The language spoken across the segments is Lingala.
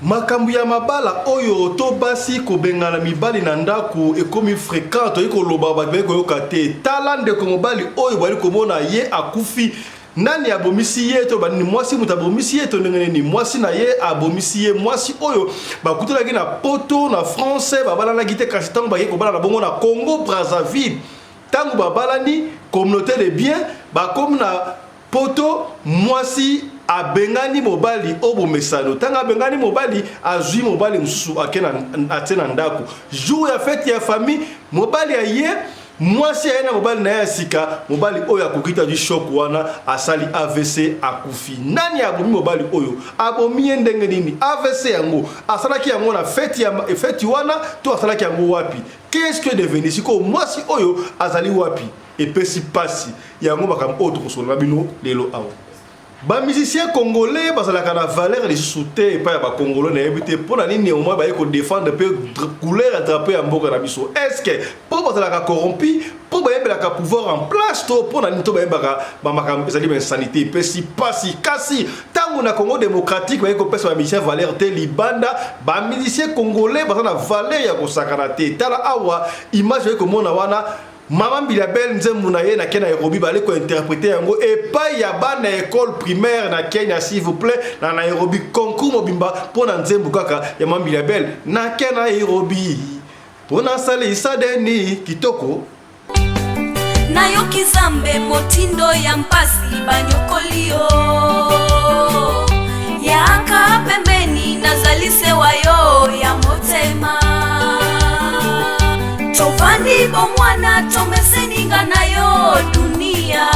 Makambo ya mabala oyo to basi kobengana mibali na ndako ekomi frequent, toyei koloba bato bayei koyoka te. Tala ndeko mobali oyo bali komona ye akufi, nani abomisi ye to banini? Mwasi moto abomisi ye to ndenge nini? Mwasi na ye abomisi ye, mwasi oyo bakutanaki na poto na France, babalanaki te, kasi ntango bakei kobalana bongo na Congo Brazzaville, ntango babalani communauté de bien bakomi na poto, mwasi abengani mobali o bomesano. Ntango abengani mobali, azwi mobali mosusu ake na atie na ndako. Jour ya fete ya famille, mobali aye, mwasi aye na mobali na ye ya sika. Mobali oyo akoki te, azwi choc wana, asali AVC, akufi. Nani abomi mobali oyo? Abomi ye ndenge nini? AVC yango asalaki yango na fete ya feti wana to asalaki yango wapi? Qu'est-ce que devenu sikoyo? Mwasi oyo azali wapi? Epesi pasi. Yango makambo oyo tokosolola na bino lelo awa. Bamusicien congolais bazalaka na valeur lisusu te epai ya bacongolais. Nayebi te mpo na nini. Néanmoins baye kodéfendre mpe couleur ya drapeau ya mboka na biso. Est ce que mpo bazalaka corrompu, mpo bayembelaka pouvoir en place, to mpo na nini to bayembaka bamakambo ezali bainsanité? Epesi pasi. Kasi ntango na Congo démocratique baye kopesa bamusicien valeur te, libanda bamusicien congolais baza na valeur ya kosakana te. Tala awa image oye komona wana, mama Mbilia Bel, nzembo na ye nake Nairobi, bali kointerpréter yango epai ya bana école primaire na Kenya. S'il vous plaît, na Nairobi, concours mobimba mpo na nzembo kaka ya mama Mbilia Bel, nake Nairobi mpo nasalisa deni. Kitoko. Nayoki Nzambe motindo ya mpasi banyokoli yo, yaka pembeni, nazali sewa yo ya motema. Tovandi bomwana, tomeseninga na yo dunia,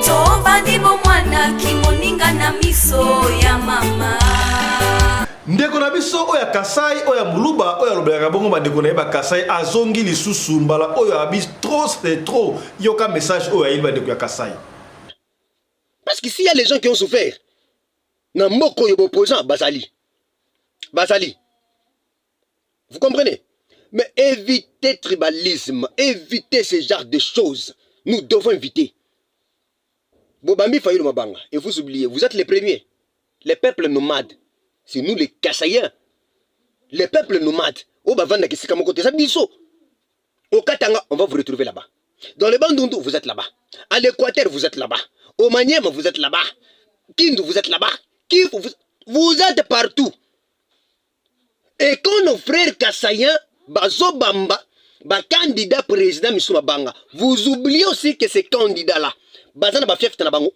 tovandi bomwana kimoninga na miso ya mama. Ndeko na biso oyo ya Kasai, oyo ya Moluba, oyo alobelaka bongo bandeko na ye Bakasai, azongi lisusu mbala oyo abi trop c'est trop. Yoka message oyo ayeli bandeko ya Kasai. Parce que s'il y a les gens qui ont souffert, na mboka oyo, opposant bazali. Bazali. Vous comprenez? Mais évitez tribalisme, évitez ce genre de choses. Nous devons éviter. Bobambi Fayulu mabanga, et vous oubliez, vous êtes les premiers. Les peuples nomades, c'est nous les Kasaïens. Les peuples nomades. Oyo bavanda esika moko te, biso. Au Katanga, on va vous retrouver là-bas. Dans le Bandundu, vous êtes là-bas. À l'Équateur, vous êtes là-bas. Au Maniema, vous êtes là-bas. Kindu, vous êtes là-bas. Kivu, vous êtes partout. Et quand nos frères Kasaïens, bazobamba, ba candidat président misusu mabanga, vous oubliez aussi que ces candidats-là, baza na ba fief na bango.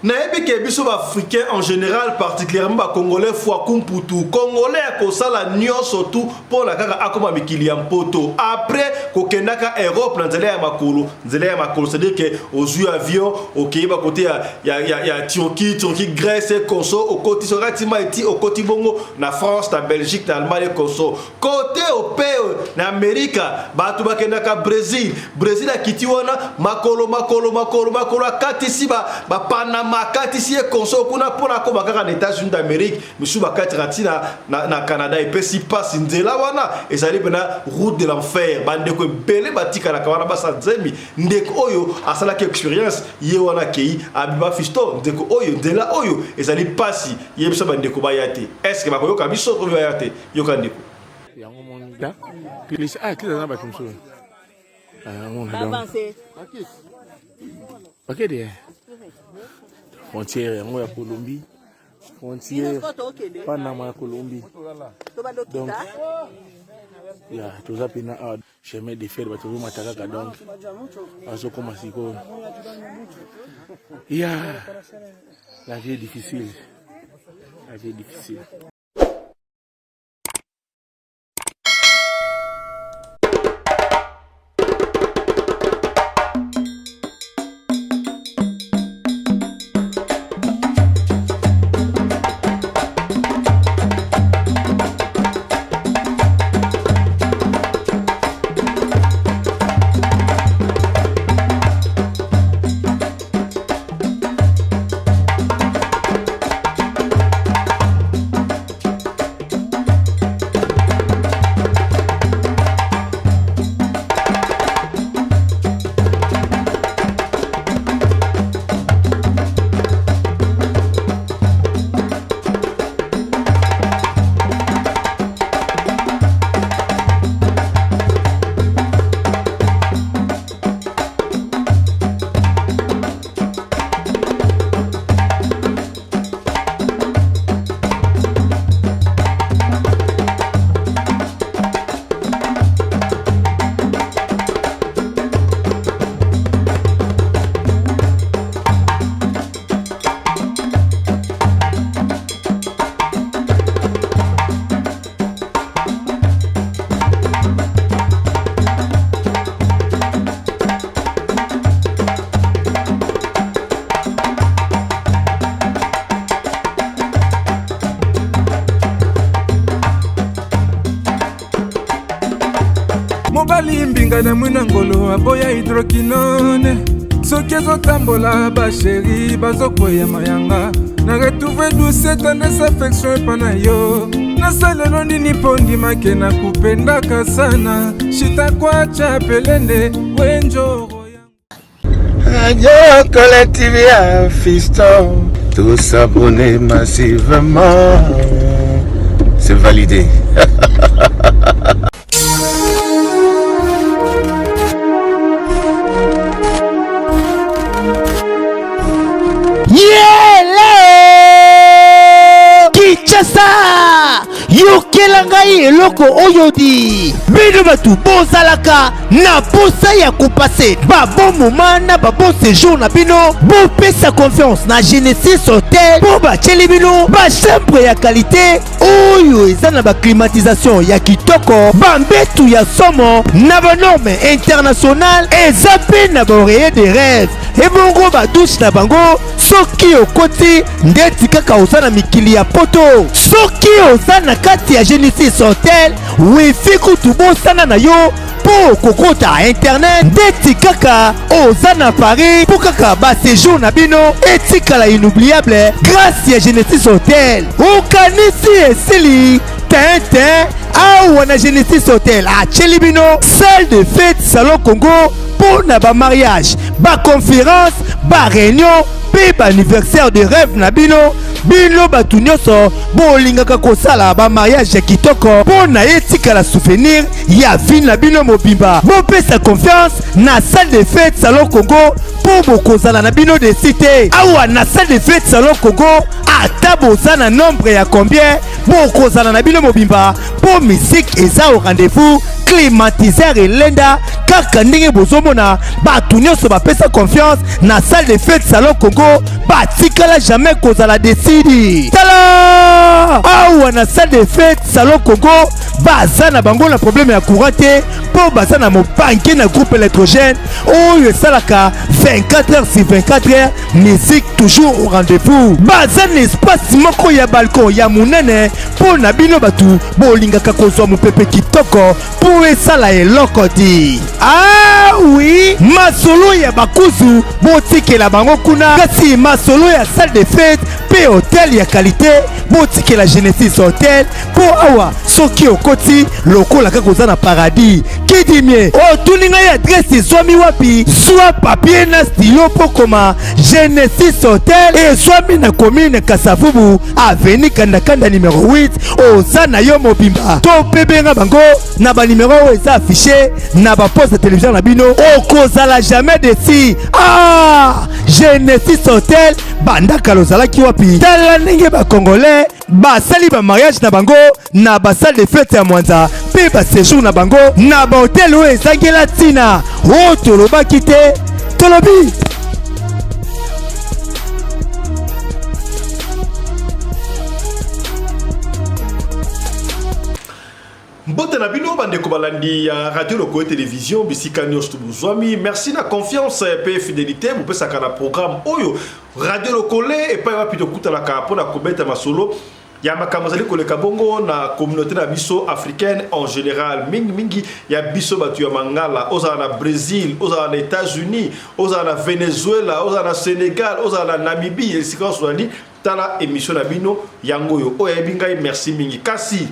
Nayebi ke biso baafricain en général, particulièrement bacongolais, fwa kumputu congolais akosala nyonso tu mpo na kaka akóma mikili ya mpoto. Après kokendaka Europe na nzela ya makolo, nzela ya makolo, c'est-à-dire ke ozwi avion, okei bakote ya Turquie, Turquie, Grèce, conso, okoti soki atima eti okoti bongo na France, na Belgique, na Allemagne, conso kote ope na Amerika. Bato bakendaka Brésil, Brésil akiti wana makolo, makolo, makolo, makolo, akatisi bapanama, akatisi ye conso kuna mpona akóma kaka na États-Unis d'Amérique. Misusu bakataka ntina na Canada. Epesi mpasi. Nzela wana ezali mpena route de l'enfer. Bandeko ebele batikalaka wana basa nzemi. Ndeko oyo asalaki expérience ye wana, akei abima fiston. Ndeko oyo, nzela oyo ezali mpasi, yebisa bandeko baya te. Est-ce bakoyoka biso to baya te? Yoka ndeko. Yango moni klise, ah, klise aza na bato mosusu mona donc bakede frontière yango ya Colombie, frontière Panama ya Colombie. Donc ya toza mpena awa, chemin de fer, bato ozomata kaka, donc azokoma sikoyo. Ya la vie est difficile, la vie est difficile. Mobali mbinga na mwina ngolo aboya hydroquinone. Soki ezotambola basheri bazokweya mayanga. Na retrouve douce tendresse affection epa na yo. Nasalelo nini mpo ndimake na kupendaka sana. Shitakwacha pelende wenjoro. Radio Collective ya Fiston, tous abonnés massivement. C'est validé. Yele! Kinshasa! Yokela ngai eloko oyo di! Bino bato bozalaka na posa ya kopase ba bon moment na ba bon séjour na bino, bopesa confiance na Genesis Hotel mpo batieli bino ba chambre ya qualité oyo eza na ba climatisation ya kitoko, ba mbetu ya somo na ba norme internationale, eza mpe na ba oreiller de rêve, ebongo ba douche na bango soki okoti ndeti kaka oza na mikili ya poto. Soki oza na kati ya Genesis Hotel, wifi kutu bosana na yo mpo kokota internet ndeti kaka oza na Paris, mpo kaka ba séjour na bino etikala inoubliable grâce ya Genesis Hotel. Okanisi esili tintin? Awa na Genesis Hotel atieli bino salle de fête Salon Congo mpo na ba mariage, ba conférence, ba réunion mpe ba anniversaire de rêve na bino. Bino bato nyonso bolingaka kosala ba mariage ya kitoko mpo na etikala souvenir ya vie na bino mobimba, bopesa confiance na salle de fête Salon Congo mpo bokozala na bino desi te. Awa na salle de fête Salon Congo, ata boza na nombre ya combien, bokozala na bino mobimba mpo musique eza au rendez-vous, climatiseur elenda kaka ndenge bozomona. Bato nyonso bapesa confiance na salle de fête Salon Congo batikala jamais kozala desidi. Tala, awa na salle de fête Salon Congo baza na bango na problème ya courant te, mpo baza na mobanke na groupe électrogène oyo esalaka 24 heures sur 24 heures, musique toujours au rendez-vous. Baza na espace moko ya balcon ya monene mpo na bino bato bolingaka kozwa mopepe kitoko mpo esala eloko di. Ah oui, masolo ya bakuzu botikela bango kuna, kasi masolo ya salle de fête mpe hotel ya qualité botikela Genesis Hotel, mpo awa soki okoti lokola kaka oza na paradis. Kidimie, otuni ngai adresse ezwami wapi? Zwa papier na stylo mpo koma. Genesis Hotel ezwami na commune Kasavubu, avenue Kandakanda numero 8. Oza na yo mobimba to mpe benga bango na banimero oyo eza affiché na baposte ya télévision na bino, okozala jamais desi. Ah, Genesis Hotel, banda kala ozalaki wapi? Tala ndenge bacongolais basali ba mariage na bango na basalle de fête ya Mwanza mpe baséjour na bango na bahotel oyo ezangela ntina. Oyo tolobaki te, tolobi. Mbote na bino bandeko balandi ya Radio Lokoe Television bisika nyonso bozwami. Merci na confiance pe fidélité bopesaka na programme oyo Radio Lokole, epai wapi tokutanaka mpona kobeta masolo ya makambo ezali koleka bongo na communauté na biso africaine en général, mingimingi ya biso bato ya Mangala. Ozala na Brésil, ozala na États-Unis, ozala na Venezuela, ozala na Sénégal, ozala na Namibie, esika nyonso ozali, tala émission na bino yango oyo. Oyo ayebi ngai, merci mingi. Kasi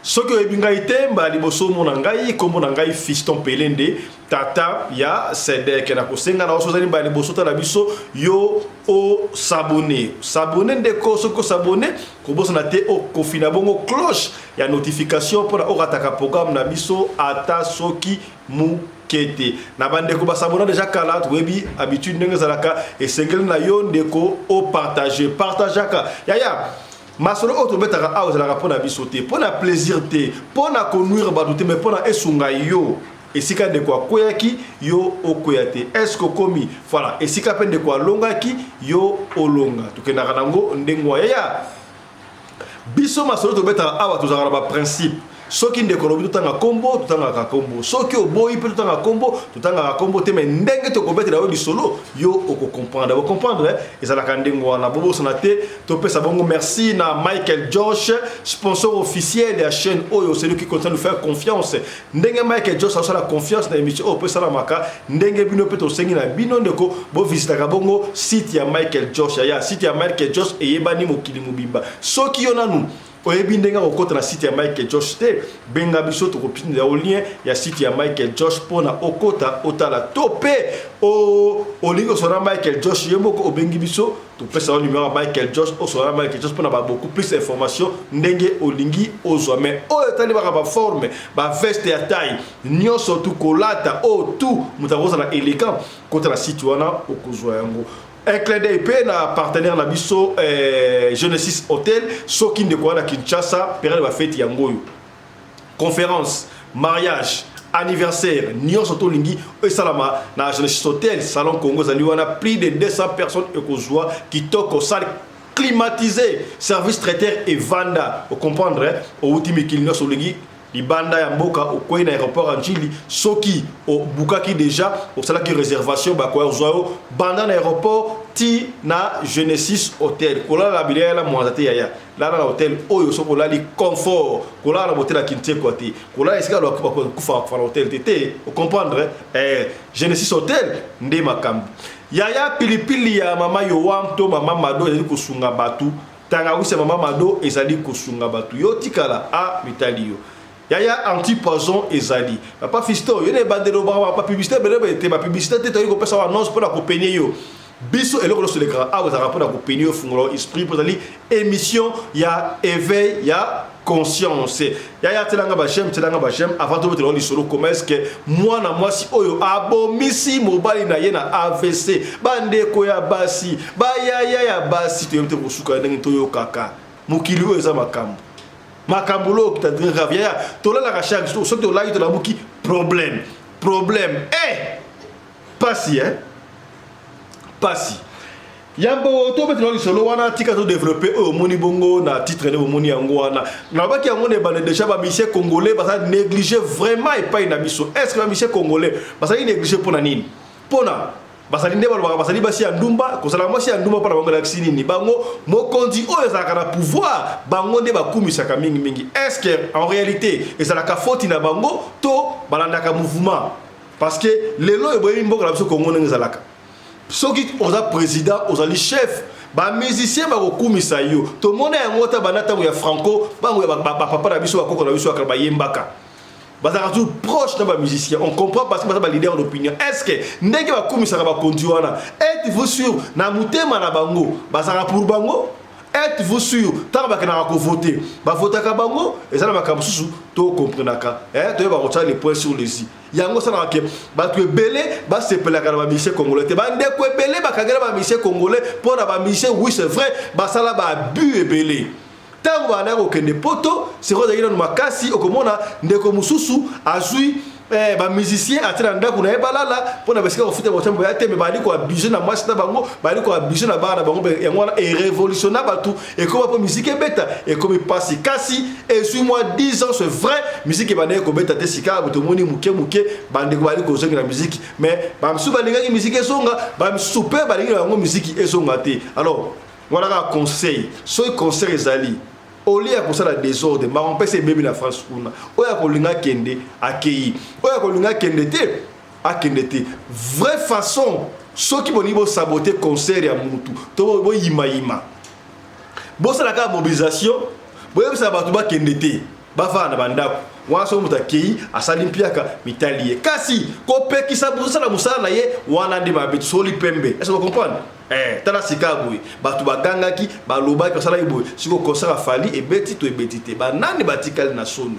soki oyebi ngai te, mbala liboso omona ngai, nkombo na ngai Fiston Pelende, tata ya Sedek. Na kosenga na oso ozali mbala liboso tala biso, yo osabone, sabone ndeko. Soki osabone, kobosana te okofina bongo cloche ya notification mpona orataka programme na biso ata soki moke te. Na bandeko basabona deja kala, toyebi habitude ndenge ezalaka. Esengeli na yo ndeko opartage, partageaka yaya. Masolo oyo tobetaka awa ezalaka mpo na biso te, mpo na plaisir te, mpo na konuire bato te, mais mpo na esunga yo. Esika ndeko akweyaki, yo okweya te. Est-ce okomi voilà esika mpe ndeko alongaki, yo olonga. Tokendaka nango ndenge wa yaya. Biso masolo tobetaka awa tozalaka na baprincipe. Soki ndeko olobi totanga kombo, totangaka kombo. Soki oboyi mpe totanga kombo, totangaka kombo te, mais ndenge tokobetela yo lisolo, yo okocomprendre. Bocomprendre, ezalaka ndenge wana. Bobosana te, topesa bongo merci na Michael Josh, sponsor officiel ya chaîne oyo, celui qui continue de nous faire confiance. Ndenge Michael Josh asala confiance na émission oyo mpe esalamaka, ndenge bino mpe tosengi na bino ndeko, bovisitaka bongo site ya Michael Josh. Yaya, site ya Michael Josh eyebani mokili mobimba. Soki yo nanu oyebi ndenge akokota na site ya Michael Josh te, benga biso, tokopindela yo lien ya site ya Michael Josh mpona okota otala. To mpe olingi kosolola na Michael Josh ye moko, obengi biso, topesa yo numero ya Michael Josh, osolola na Michael Josh mpona ba beaucoup plus information ndenge olingi ozwa. Mais oyo etali baka baforme, baveste ya taille nyonso tu kolata, oyo tu moto akozala élégant, kota na site wana, okozwa yango. Un clin d'œil mpe na partenaire na biso Genesis Hotel. Soki ndeko wana Kinshasa, période bafeti yango oyo, conférence, mariage, anniversaire nyonso tolingi esalama na Genesis Hotel Salon Congo, ezali wana. Plus de 200 personnes ekozwa kitoko, salle climatisé, service traiteur evanda. Ocomprendre, outi mikili nyonso, olingi libanda ya mboka, okwei na aéroport ya Njili, soki obukaki déjà, osalaki réservation, bakoya kozwa yo banda na aéroport ti na Genesis Hotel. Kolala bilela mwanza te, yaya, lala na hotel oyo. Soki olali confort, kolala na hotel ya Kintekwa te, kolala esika kufa kufa na hotel te te. Ocomprendre, Genesis Hotel nde makambo. Yaya, pilipili ya mama Yoam to mama Mado ezali kosunga bato. Tangawisi ya mama Mado ezali kosunga bato. Yo tikala a mitali yo, yaya, anti poison ezali. Papa Fisto, yo na ebandeli obaka bapublicité ebele te, bapublicité te. Toyei kopesa annonce mpona kopenye yo. Biso eloko nyonso elekaka awa ezalaka mpona kopenye yo, fungola esprit, mpo ezali émission ya éveil ya conscience. Yaya, tielanga baj'aime, tielanga baj'aime avant tobetela lisolo. Comment est ce que mwana mwasi oyo abomisi mobali na ye na AVC? Bandeko ya basi, bayaya ya basi, toyebi te kosuka ndenge toyokaka. Mokili oyo eza makambo, makambo loyo très grave. Yaya, tolalaka chaque jour, soki tolali, tolamuki, problème, problème, eh pasi, eh pasi. Yambo tobetela lisolo wana, tika todéveloppe oyo omoni bongo na titre nde bomoni yango wana. Nalobaki yango na ebande déjà, bamusicien congolais baza négligé vraiment epai na biso. Est ce que bamusicien congolais bazali négligé mpona nini? Mpona bazali nde balobaka bazali basi ya ndumba. Kozala mwasi ya ndumba mpona bango elakisi nini? Bango mokonzi oyo ezalaka na pouvoir, bango nde bakumisaka mingimingi. Est ce que en réalité ezalaka foti na bango to balandaka mouvement? Parce que lelo oyo boyebi mboka na biso Kongo ndenge ezalaka, soki oza président, ozali chef, bamusicien bakokumisa yo. Tomona yango ata banda ntango ya Franco, bango bapapa na biso, bakoko na biso bakala bayembaka, bazalaka toujours proche na bamusicien. On comprend, parce que baza baleader d'opinion. Est ce que ndenge bakumisaka bakonzi wana, êtes-vous sûr na motema na bango bazalaka pour bango? Êtes-vous sûr ntango bakendaka kovote, bavotaka bango? Eza na makambo mosusu tokomprenaka, toyeba kotia les points sur les i. Yango osalaka ke bato ebele basepelaka na bamusicien congolais te. Bandeko ebele bakangela bamusicien congolais mpo na bamusicien, oui, c'est vrai, basala babu ebele ntango bandaki kokende poto. Sikoyo ezalaki nanu makasi, okomona ndeko mosusu azwi bamusicien, atie na ndako na ye, balala mpona basika kofuta botambo ya te. Me bazali koabuse na mwasi na bango, bazali koabuse na bana na bango. Yango wana erévolutionna bato, ekoma mpo musique ebeta ekomi mpasi. Kasi ezwi mwa 10 ans, c'est vrai, musique ebandaki kobeta te. Sika tomoni moke moke bandeko bazali kozongela musique, mais bamisusu balingaki musique ezonga, bamisusu mpe balingi na bango musique ezonga te. Alors wana kaka conseil: soki concert ezali, olie ya kosala désordre, bango mpesa ebebi na France kuna. Oyo akolinga akende, akei. Oyo akolinga akende te, akende te. Vraie façon, soki bolingi bosabote concert ya mutu to boyimayima, bosala kaka mobilisation, boyebisaka bato bakende te, bafanda na bandako wana. Soki moto akei, asali mpiaka, mitali ye. Kasi kopekisa bozosala mosala na ye wana nde mabe. Tosoli pembe, est ce que comprendre? Tala sika boye, bato bagangaki, balobaki, basalaki boye. Sikoyo concert afali ebeti to ebeti te, banani batikali na soni?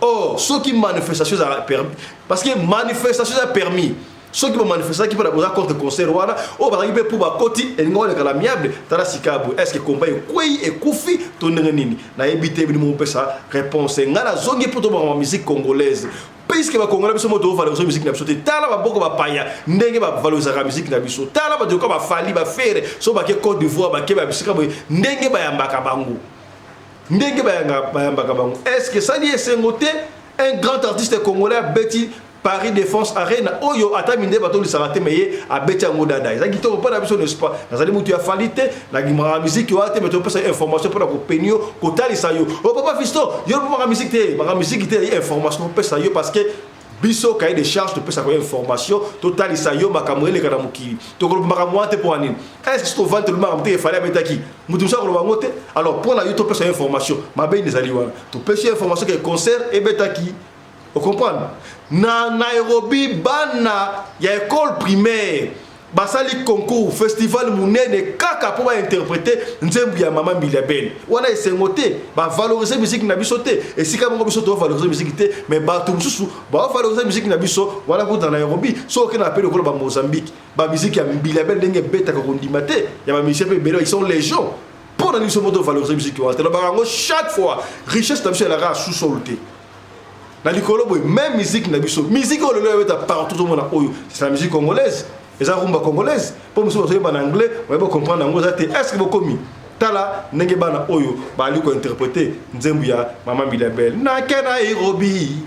Or soki manifestation ezala permis, parce que manifestation eza permis, soki bamanifestaki mpona boza contre concert wana, oyo bazalaki mpe mpo bakoti, elingi koleka na amiable. Tala sika boye, est ce que komba ekwei, ekufi to ndenge nini? Nayebi te, bino mopesa réponse. Ngai nazongi mpo tobakama musique congolaise, puisque bakongolais biso mo tovaloriser musique na biso te. Tala baboko bapaya ndenge bavalorisaka musique na biso. Tala bato lokola baFally, baFerre, so bake Côte d'Ivoire, bake babisika boye, ndenge bayambaka bango. Ndenge bayambaka bango, est ce que esali esengo te? Un grand artiste congolais abeti Paris Défense Arena oyo ata minde batolisaka te, me ye abeti yango dada. Eza kitoko mpo na biso, n'est-ce pas? Nazali mutu ya Fally te, nagimaka musique wana te, me topesa information mpona kopeni yo, kotalisa yo. O papa Fiston, yo mpo maka musique te, maka musique te, information topesa yo, parce que biso cahier de charge topesaka yo information, totalisa yo makambo eleka na mokili. Tokoloba makambo wana te mpo na nini? Est ce que tovandi tolobi makambo te? Efali abetaki, moto mosusu akoloba yango te. Alors mpo na yo topesa yo information, mabe nini ezali wana? Topesi yo information ke concert ebetaki, ocomprendre? Na Nairobi, bana ya école primaire basali concours, festival monene kaka mpo bainterprete nzembo ya mama Mbilia Bel. Wana esengo te? Bavalorize musique na biso te. Esika moko biso tovalorize musique te, mais bato mosusu bavalorize musique na biso. Wana kuta na Nairobi, soki okende na pe lokola Bamozambique, bamusique ya Mbilia Bel ndenge ebetaka, kondima te, ya bamusicien mpe ebele, ils sont légion. Mpo na biso mo tovalorize musique wana te. Lobaka yango chaque fois, richesse na biso elaka ya sous-sol te, na likolo boye. Même musique na biso, musique oyo lelo ebeta partout, tomona oyo, c'est la musique congolaise, eza rumba congolaise. Mpo mosusu bazoyeba na anglais, oyeba comprendre yango eza te. Est ce que bokomi tala ndenge bana oyo baali kointerprete nzembo ya mama Mbilia Bel, nake Nairobi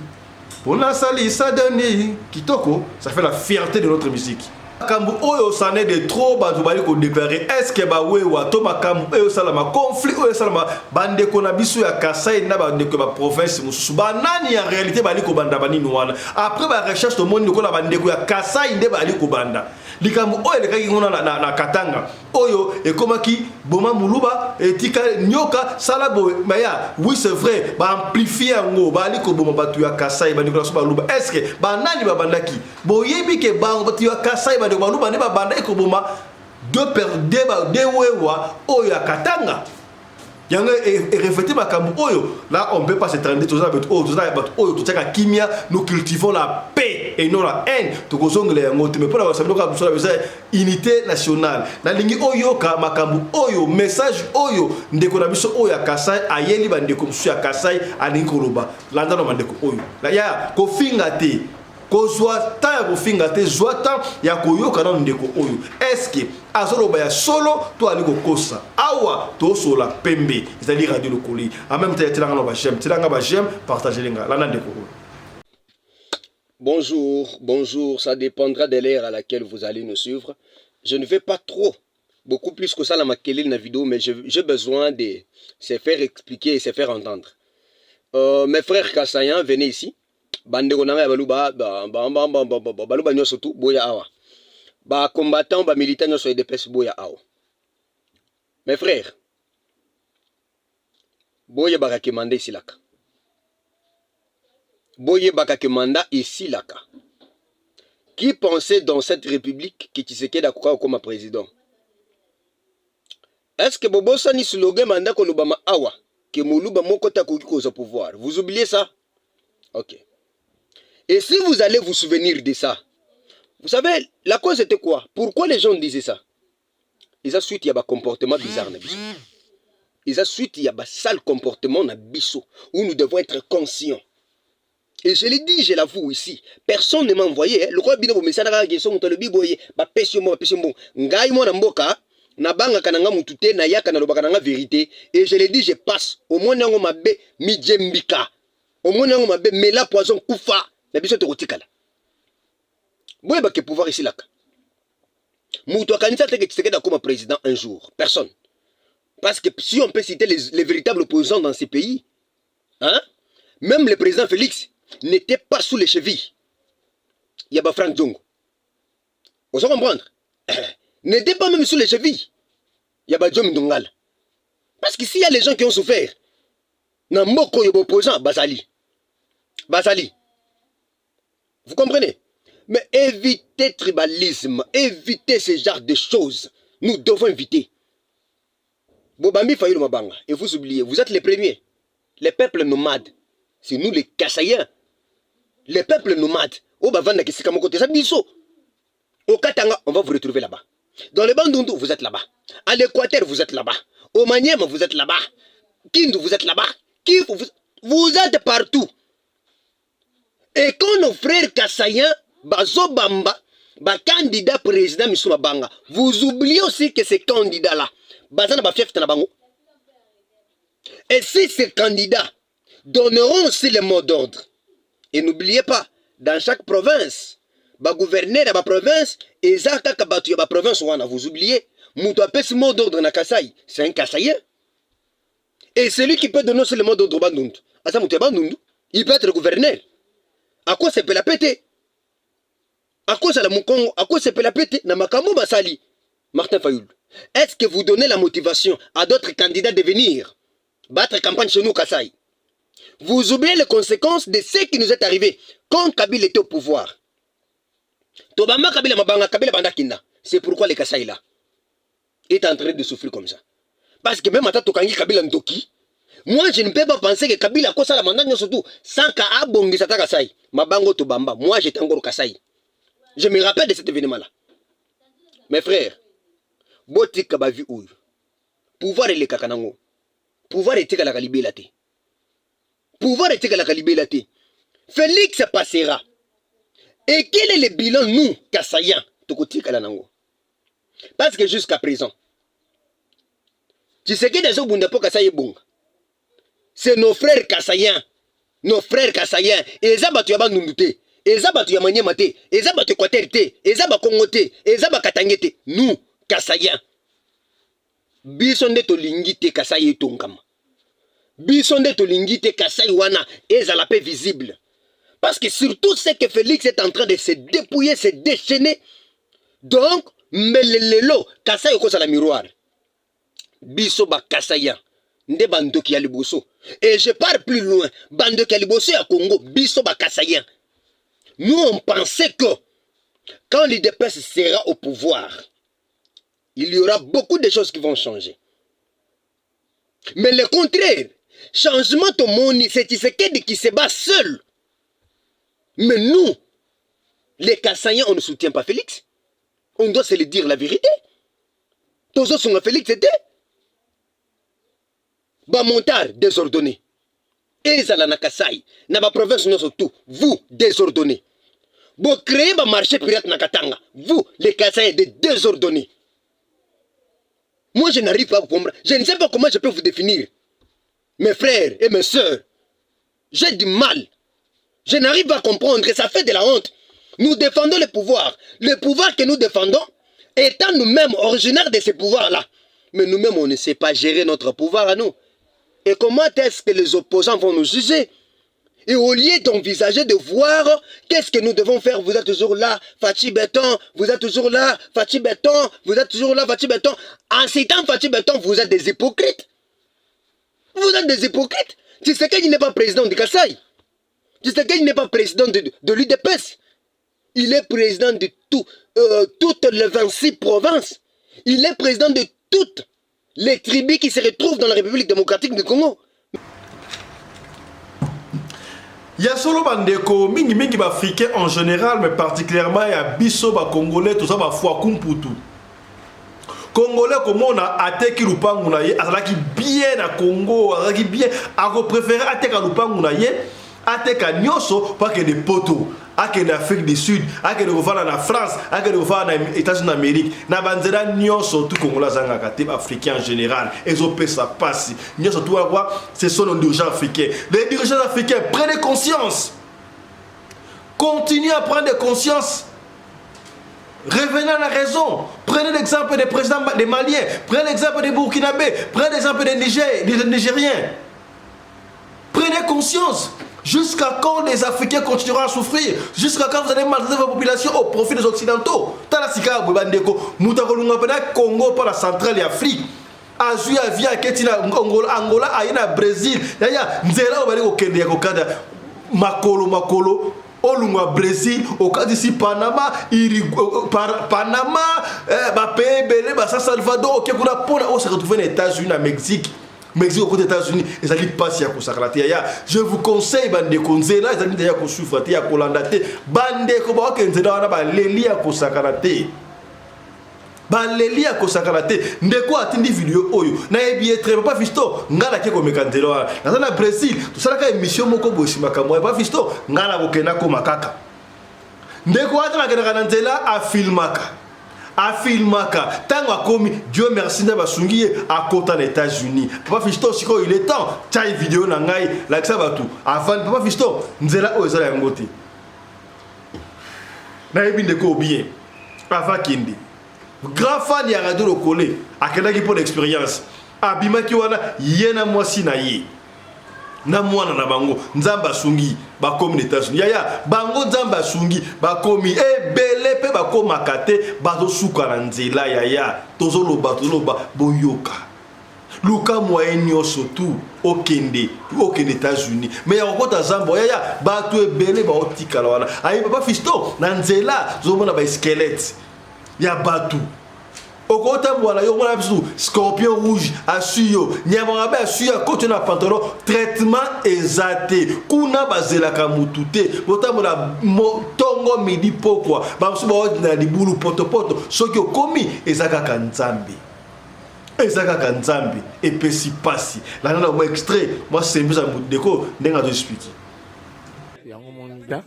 mpona salisa deni kitoko? Ça fait la fierté de notre musique. Makambo oyo c'en est de trop. Bato bali kodéclare, est ce que bawewa to makambo oyo esalama, conflit oyo esalama, bandeko na biso ya Kasai na bandeko ya baprovince mosusu, banani ya réalité bali kobanda banini wana? Après barecherche, tomoni lokola bandeko ya Kasai nde bali kobanda likambo oyo elekaki kuna na Katanga, oyo ekomaki boma moluba, etika nyoka, sala boye maya. Oui, c'est vrai, baamplifie yango, bali koboma bato ya Kasai, bandeko na biso baluba. Est ce que banani babandaki? Boyebi ke bango bato ya Kasai, bandeko baluba nde babandaki koboma deux wewa oyo ya Katanga. Yango ereflète makambo oyo. Là, on peut pas se traîner. Toza bato oyo, toza bato oyo totiaka kimia. Nous cultivons la paix et non la haine. Tokozongela yango te, mais mpona basambi kaka biso eza unité nationale. Nalingi oyoka makambo oyo, message oyo ndeko na biso oyo ya Kasai ayeli bandeko mosusu ya Kasai, alingi koloba. Landa na bandeko oyo ya kofinga te, kozwa temps ya kofinga te, zwa temps ya koyoka nano ndeko oyo, est-ce azoloba ya solo to ali kokosa? Awa tosola pembe, ezali Radio Lokoli. En même temps, tielanga na baj'aime, tielanga baj'aime, partage nga. Landa ndeko oyo. Bonjour, bonjour, ça dépendra de l'heure à laquelle vous allez nous suivre. Je ne vais pas trop, beaucoup plus que ça la maqueler la vidéo, mais j'ai besoin de se faire expliquer et se faire entendre. Mes frères Kasaïens, venez ici. Bandeko na ngai ya baluba, baluba nyonso tu, boya awa. Bacombattant, bamilitant nyonso UDPS, boya awa. Mes frères, boyebaka ke mandat esilaka. Boyebaka ke mandat esilaka. Qui pensait dans cette république que Tshisekedi akoka kokoma président? Est ce que bobosani slogan mandat kolobama awa ke moluba moko te akoki kozwa pouvoir? Vous oubliez ça? Ok. Et si vous allez vous souvenir de ça, vous savez, la cause était quoi? Pourquoi les gens disaient ça? Eza suite ya bacomportement bizarre na biso. Eza suite ya basale comportement na biso, où nous devons être conscients. Et je l'ai dit, je l'avoue ici, personne ne m'a envoyé. Lokola bino bomesana kaka question, moto alobi boye, bapesi yo mo, bapesi yo mbongo. Ngai mwana mboka, nabangaka na nga mutu te, nayaka nalobaka na nga vérité. Et je l'ai dit, je passe. Omoni yango mabe, midiembika. Omoni yango mabe, mela poison, kufa. Na biso tokotikala. Boyebake pouvoir esilaka. Moto akanisi ate ke Tshisekedi akoma président un jour. Personne. Parce que si on peut citer les véritables opposants dans ces pays, hein, même le président Félix n'était pas sous les chevilles. Il y a pas Franck Diongo. On se comprendre? N'était pas même sous les chevilles. Il y a pas Diomi Ndongala. Parce que s'il y a les gens qui ont souffert, na mboka oyo opposant bazali. Bazali. Vous comprenez? Mais évitez tribalisme, évitez ce genre de choses. Nous devons éviter. Bobambi Fayulu mabanga, et vous oubliez, vous êtes les premiers. Les peuples nomades, c'est nous les Kasaïens. Les peuples nomades, oyo bavanda esika moko te, biso. Au Katanga, on va vous retrouver là-bas. Dans le Bandundu, vous êtes là-bas. À l'Équateur, vous êtes là-bas. Au Maniema, vous êtes là-bas. Kindu, vous êtes là-bas. Kivu, vous êtes partout. Et quand nos frères Kasaïens, bazobamba, ba candidat président misusu mabanga, vous oubliez aussi que ces candidats-là, baza na ba fief na bango. Et si ces candidats donneront aussi le mot d'ordre, et n'oubliez pas, dans chaque province, ba gouverneur ya ba province eza kaka bato ya ba province wana, vous oubliez, moto apesi mot d'ordre na Kasai, c'est un Kasaïen. Et celui qui peut donner aussi le mot d'ordre Bandundu, aza moto ya Bandundu, il peut être gouverneur. Akosepela pe te, akozala mokongo, akosepela pe te na makambo basali. Martin Fayulu, est-ce que vous donnez la motivation à d'autres candidats de venir battre campagne chez nous, Kasaï? Vous oubliez les conséquences de ce qui nous est arrivé quand Kabila était au pouvoir. Tobamba Kabila mabanga, Kabila banda kinda. C'est pourquoi les Kasaï là est en train de souffrir comme ça. Parce que même ata tokangi Kabila ndoki, moi je ne peux pas penser que Kabila akosala mandat nyonso tout sans ka abongisa ta Kasaï. Mabango tobamba, moi j'étais encore au Kasaï. Je me rappelle de cet événement là. Mes frères, botika ba vie oyo. Pouvoir elekaka nango. Pouvoir etikalaka libela te. Pouvoir etikalaka libela te. Félix passera. Et quel est le bilan, nous, Kasaïens, tokotikala nango? Parce que jusqu'à présent, Tshisekedi azobunda mpo Kasai ebonga. C'est nos frères Kasaïens, nos frères Kasaïens, eza bato ya Bandundu te, eza bato ya Maniema te, eza bato Équateur te, eza Bakongo te, eza Bakatangais te. Nous, Kasaïens, biso nde tolingi te Kasai etongama. Biso nde tolingi te Kasai wana ezala pe visible. Parce que surtout ce que Félix est en train de se dépouiller, se déchaîner. Donc, mbele lelo Kasai okozala miroir. Biso ba Kasaïens nde bandoki ya liboso. Et je pars plus loin, bandoki ya liboso ya Congo, biso ba Kasaïens. Nous on pensait que quand l'UDPS sera au pouvoir, il y aura beaucoup de choses qui vont changer. Mais le contraire, changement tomoni, c'est Tshisekedi qui se bat seul. Mais nous, les Kasaïens, on ne soutient pas Félix. On doit se le dire la vérité. Tozo songa Félix était ba montard désordonné. Ezala na Kasai, na ba province nyonso tout, vous désordonnés. Bo créer ba marché pirate na Katanga, vous les Kasaïens des désordonnés. Moi je n'arrive pas à comprendre. Je ne sais pas comment je peux vous définir. Mes frères et mes sœurs, j'ai du mal. Je n'arrive pas à comprendre et ça fait de la honte. Nous défendons le pouvoir. Le pouvoir que nous défendons étant nous-mêmes originaires de ce pouvoir-là. Mais nous-mêmes, on ne sait pas gérer notre pouvoir à nous. Et comment est-ce que les opposants vont nous juger? Et au lieu d'envisager de voir qu'est-ce que nous devons faire, vous êtes toujours là, Fatshi Béton, vous êtes toujours là, Fatshi Béton, vous êtes toujours là, Fatshi Béton. En citant Fatshi Béton, vous êtes des hypocrites. Vous êtes des hypocrites. Tshisekedi n'est pas président du Kasaï. Tshisekedi n'est pas président de l'UDPS. Il est président de toutes les 26 provinces. Il est président de toutes les tribus qui se retrouvent dans la République démocratique du Congo. Ya solo bandeko, mingi mingi ba africain en général, mais particulièrement ya biso ba congolais, toza ba fwa kumputu. Congolais komona ateki lupangu na ye, azalaki bien na Congo, azalaki bien, ako préférer ateka lupangu na ye, ateka nyonso po akende poto, akende Afrique du Sud, akende kofanda na France, akende kofanda na États-Unis d'Amérique, na banzela nyonso tout Congolais azangaka te, africain en général, ezopesa pasi nyonso tout quoi, ce sont nos dirigeants africains. Les dirigeants africains, prenez conscience, continuez à prendre conscience. Revenez à la raison. Prenez l'exemple des présidents des Maliens, prenez l'exemple des Burkinabés, prenez l'exemple des Niger, des Nigériens. Prenez conscience. Jusqu'à quand les Africains continueront à souffrir? Jusqu'à quand vous allez maltraiter vos populations au profit des Occidentaux? Tala sika bandeko, muta kolunga pena Congo par la centrale et Afrique. Azui avia aketi na Angola, Angola aye na Brésil. Yaya nzela obali kokende ya kokata makolo makolo olungwa Brésil okatisi Panama, Panama, ba pays ebele, ba San Salvador, oke kuna mpona ose retrouver na États-Unis, na Mexique. Mexique okota États-Unis ezali mpasi ya kosakana te. Yaya, je vous conseille bandeko, nzela ezali nde ya kosufra te, ya kolanda te. Bandeko baoke nzela wana baleli ya kosakana te, baleli ya kosakana te. Ndeko atindi video oyo, nayebi ye très papa Fisto, ngai nake komeka nzela wana, naza na Brésil, tosalaka émission moko boye nsima makambo ya papa Fisto, ngai nakokenda koma kaka. Ndeko wana nakendaka na nzela, afilmaka, Afilmaka ntango akomi, Dieu merci, nde basungi ye akota na États-Unis. Papa Fiston, sikoyo il est temps tia video na ngai, lakisa bato avandi. Papa Fiston, nzela oyo ezala yango te. Nayebi ndeko bien avant kende, grand fan ya Radio Lokole, akendaki mpo na expérience. Abimaki wana, ye na mwasi na ye na mwana na bango. Nzambe asungi, bakomi na États-Unis. Yaya, bango Nzambe asungi, bakomi. Ebele mpe bakomaka te, bazosuka na nzela. Yaya, tozoloba, tozoloba, boyoka. Luka moyen nyonso tu okende, okende États-Unis, mais ya kokota zambo, yaya, bato ebele baotikala wana. Ayi papa Fiston, na nzela tozomona basquelette ya bato. Okotambola na yo, omona biso scorpion rouge asui yo, nyama mabe asui yo, akoti na pantalon. Traitement eza te kuna, bazelaka mutu te. Botambola ntongo, midi, pokwa, bamosusu baodina libulu potopoto. Soki okomi, eza kaka Nzambe, eza kaka Nzambe. Epesi pasi. Landa na mwa extrait, mwa sembisa ndeko ndenge azoexpliquer. Yango moni da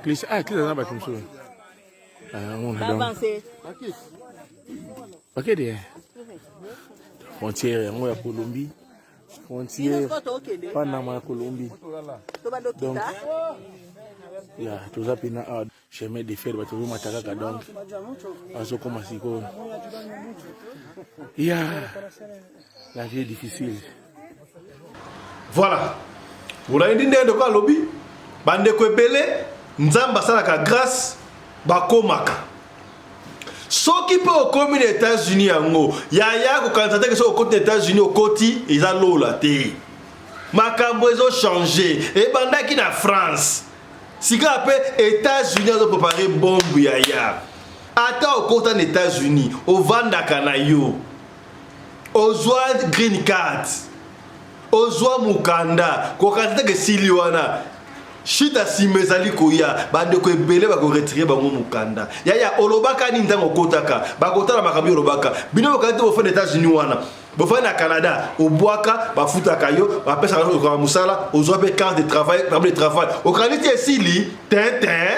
klise, ah, klise aza na bato mosusu. Amona donc bakede frontière yango ya Colombie, frontière Panama ya Colombie. Donc ya toza mpena awa, chemin de fer, bato bazomata kaka. Donc azokoma sikoyo ya la vie est difficile. Voilà, olandi ndenge ndeko alobi. Bandeko ebele, Nzambe asalaka grâce, bakomaka. Soki mpe okomi na États-Unis yango, yaya, kokanisa te ke soki okoti na États-Unis, okoti, eza lola te. Makambo ezochanger. Ebandaki na France, sika mpe États-Unis azoprépare bombe. Yaya, ata okota na États-Unis, ovandaka na yo, ozwa green card, ozwa mokanda, kokanisa te ke esili wana. Shita nsima ezali koya. Bandeko ebele bakoretirer bango mokanda. Yaya, olobaka nini ntango okotaka? Bakotala makambo yo olobaka. Bino bokandi te, bofanda États-Unis wana, bofandi na Canada, obwaka, bafutaka yo, bapesaka yo, okaka mosala, ozwa mpe carte de travail, permis de travail, okandi ti esili tintin.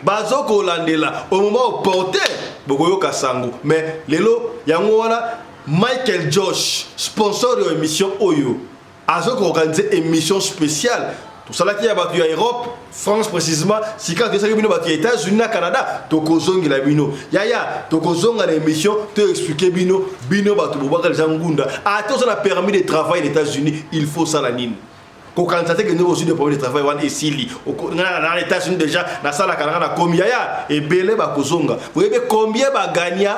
Bazokolandela au moment opportun, bokoyoka sango. Mais lelo yango wana, Michael Josh, sponsor ya émission oyo, azokoorganiser émission spéciale. Tosalaki ya bato ya Europe, France précisément. Sika tosaki bino bato ya États-Unis na Canada, tokozongela bino. Yaya, tokozonga na émission, toexpliquer bino. Bino bato bobwaka deja ngunda, ata oza na permis de travail na États-Unis, il faut osala nini? Kokanisa te kende ozwi de permis de travail wana, esili. Na États-Unis déjà nasalaka nanga, nakomi. Yaya, ebele bakozonga. Boyebi combien bagagner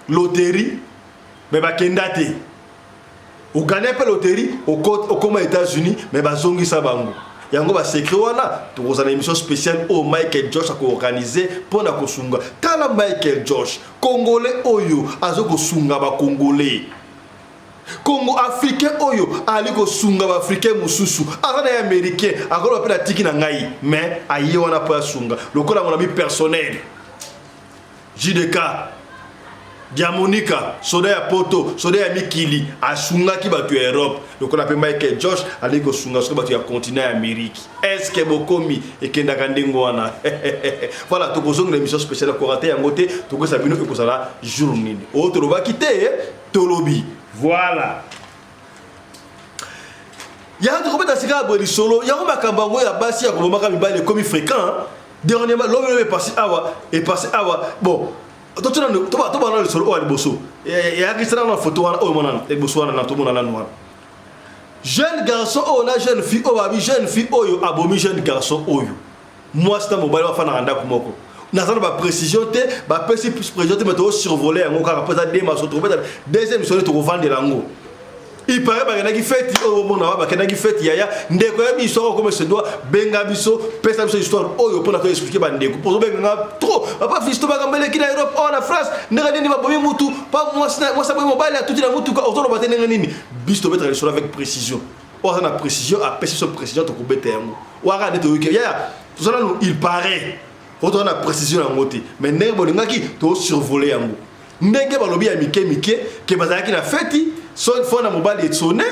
loterie mais bakenda te? Ogagner mpe loterie, okóma États-Unis, mais bazongisa bango. Yango basecret wana, tokozala émission spéciale oyo Michael Josh akoorganiser mpo na kosunga. Tala Michael Josh, Congolais oyo aza kosunga Bacongolais, Congo africain oyo ali kosunga Baafricain mosusu. Aza na ye Américain, akoloba mpe natiki na ngai, mais aye wana mpo asunga lokola mon ami personnel JDK Diamonika, soda ya poto, soda ya mikili, asungaki bato ya Europe. Lokola mpe Michael Josh aleki kosunga soki bato ya continent ya Amérique. Est-ce bokomi ekendaka ndenge wana? Voilà, tokozongela émission spéciale, akorater yango te. Tokoyesa bino ekozala jour nini. Oyo tolobaki te, tolobi. Voilà, yango tokobeta sika ya boye lisolo yango. Makambo yango ya basi ya kobomaka mibali ekomi fréquent dernièrement. Lobi lobi epasi awa, epasi awa. Bon, tobana lisolo oyo ya liboso eyakisana na foto wana oyo monana liboso wana na tomona nanu wana. Jeune garçon oyo na jeune fille oyo, babi jeune fille oyo abomi jeune garçon oyo. Mwasi na mobali bafandaka ndako moko. Naza na baprécision te, bapesi précision te, mais tokosurvoler yango kaka mpo eza de maso. Tokobeta deuxième solo, tokovandela yango. Il paraît bakendaki feti oyo bomona wa, bakendaki feti. Yaya, ndeko ya biso okoma sedoa, benga biso, pesa biso histoire oyo mpona toexpliquer bandeko. Mpo ozobenganga trop, papa Fisto, makambo eleki na Europe oyo, na France, ndenge nini babomi mutu pa mwasi abomi mobali, atuti na mutuka. Ozoloba te ndenge nini? Biso tobetaka lisolo avec précision. Oyo aza na précision, apesi biso précision, tokobeta yango waka nde toyoki. Yaya, toza nanu, il paraît, po toza na précision yango te, mais ndenge bolingaki, tosurvoler yango ndenge balobi ya mike mike ke bazalaki na feti. So phone na mobali esonner,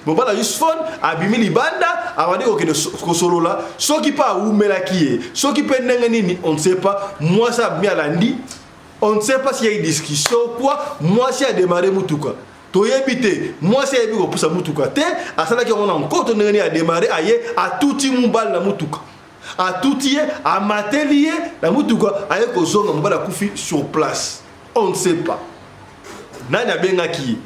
mobali azwi phone, abimi libanda, abandi kokende kosolola. Soki mpe awumelaki ye, soki mpe ndenge nini, on ne sait pas. Mwasi abimi, alandi. On ne sait pas s'il y a eu discussion quoi. Mwasi a démarré mutuka. Toyebi te. Mwasi ayebi kopusa mutuka te. Asalaki yango na nkoto ndenge nini a démarré aye atuti mobali na mutuka. Atuti ye, amateli ye na mutuka aye kozonga mobali akufi sur place. On ne sait pas. Nani abengaki ye?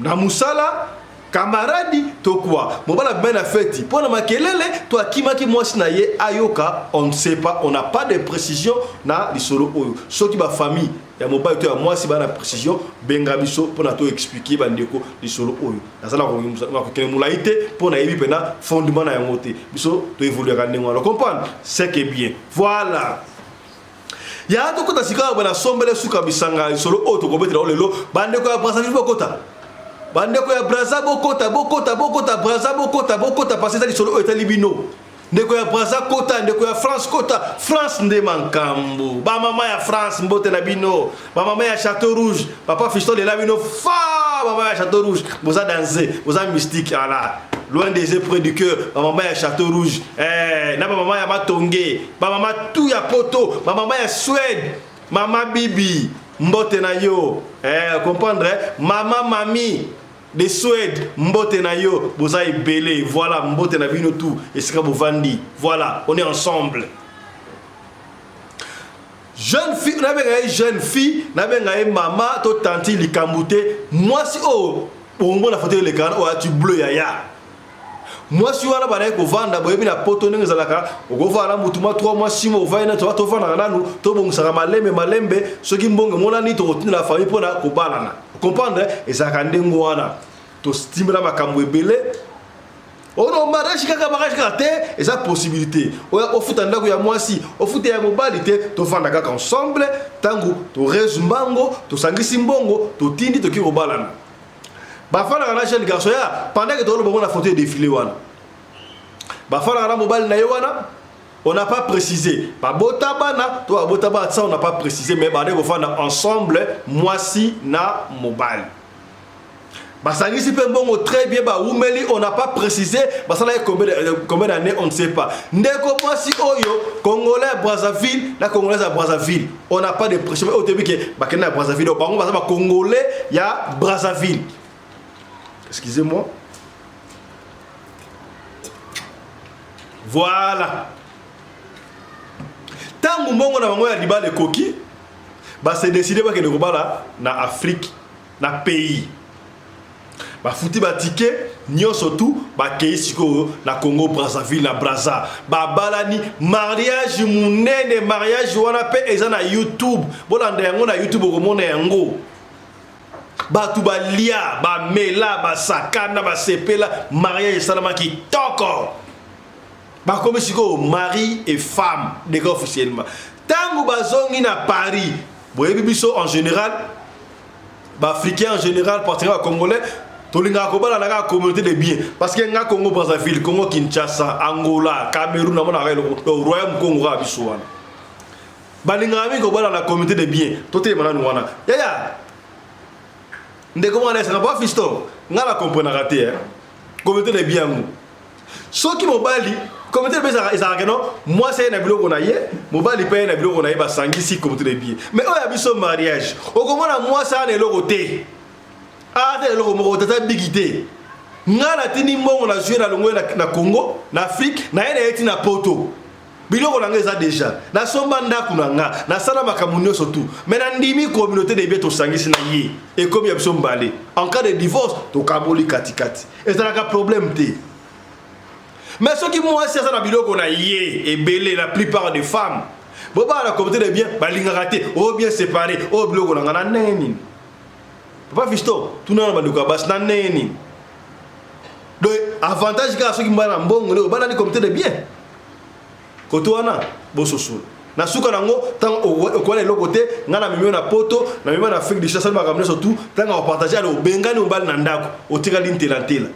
Na musala camarade to quoi mobali abimaki na feti mpo na makelele to akimaki mwasi na ye ayoka on ne sait pas on n'a pas de précision na lisolo oyo soki ba famille ya mobali to ya mwasi ba na précision benga biso mpo na to expliquer bandeko lisolo oyo naza na kokende molai te mpo nayebi mpena fondement na yango te biso to évoluaka ndenge wana comprendre c'est que bien voilà Ya tokota sikawa boye na sombele suka bisanga lisolo oyo tokobetela oyo lelo bandeko ya Brazzaville bokota bandeko ya Brazza bokota bokota bokota Brazza bokota bokota parce eza lisolo oyo etali bino ndeko ya Brazza kota ndeko ya France kota France nde makambo ba mama ya France mbote na bino ba mama ya Chateau Rouge papa Fiston lela bino fa mama ya Chateau Rouge boza danse boza mystique ala loin des yeux près du cœur ba mama ya Chateau Rouge eh, na ba mama ya Matonge ba mama tout ya poto ba mama ya Suède mama Bibi mbote na yo eh, comprendre eh? mama mami de Suède mbote na yo boza ebele voilà mbote na bino tout esika bovandi voilà on est ensemble jeune fille nabenga ye jeune fille nabenga ye mama to tanti likambo te mwasi oyo omona foto eleka wana oyo ati bleu yaya mwasi wana bandaki kovanda boyebi na poto ndenge ezalaka okovanda na motu mwa 3 mois 6 mois ovandi na toa tovandaka nanu tobongisaka malembe malembe soki mbongo emonani tokotindela famille mpona kobalana comprendre ezalaka ndenge wana tostimbela makambo ebele ono oh mariage kaka mariage kaka te eza possibilité oya ofuta ndako ya mwasi ofuta ya mobali te tofanda kaka ensemble ntango torezu mbango tosangisi mbongo totindi toki kobalana bafandaka na jeune garçon ya pendant que tokoloba bango na photo ya défilé wana bafandaka na mobali na ye wana on n'a pas précisé babota bana to babota bana ça on n'a pas précisé mais bande kofanda ensemble mwasi na mobali basangisi mpe mbongo très bien bawumeli on n'a pas précisé basalaki combien, euh, combien d'année on ne sait pas ndeko mwasi oyo congolais ya brazzaville na congolaise ya brazzaville on n'a pas de pression oyo toyebi ke bakende na brazzaville oyo bango baza bacongolais ya brazzaville excusez moi voilà ntango mbongo na bango ya libala ekoki base décide bakende kobala na afrique na pays bafuti batike nyonso tu bakei sikoyo na congo brazzaville na brazza babalani mariage monene mariage wana mpe eza na youtube bolanda yango na youtube okomona yango bato balia bamela basakana basepela mariage esalama kitoko bakomi sikoyo mari et femme deka officiellement ntango bazongi na paris boyebi biso en général baafricain en général particulièrement bacongolais tolingaka kobalana kaka communauté de bien parce que nga congo brazzaville congo kinshasa angola cameroun namonaka eloko royaume congo kaka biso wana balingaka mingi kobalana communauté de bien totelema nanu wana yaya ndeko mwana esanga pa fiston nga na comprenaka te eh. communauté de bien yango soki mobali communauté de bien ezalaka keno mwasi aye na biloko na ye mobali mpe aye na biloko na ye basangisi communauté de bien mais oyo ya biso mariage okomona mwasi aa na eloko te aa te eloko moko tata biki te ngai natindi mbongo na zwi na longwe na congo na afrique na ye na ye ti na poto biloko na nga eza deja nasomba ndako na nga nasala makambo nyonso tu me nandimi communauté de bien tosangisi na ye ekomi ya biso mbale en cas de divorce tokaboli katikati ezalaka problème te mais soki mwasi aza na biloko na ye ebele la plupart des femmes bobala na communauté de bien balingaka te oyo bien séparé oyo biloko na nga na ndenge nini papa fiston tuna na bandeko ya basi na ndenge nini donc avantage kaka soki mbala na mbongo nde obalani communauté de bien kote wana bososola na suka nango ntango okoya na eloko te ngai na memi na poto na memi na afrique du sud asali makambo nyonso tu ntango akopartage ale obengani mobali na ndako otikali ntela ntela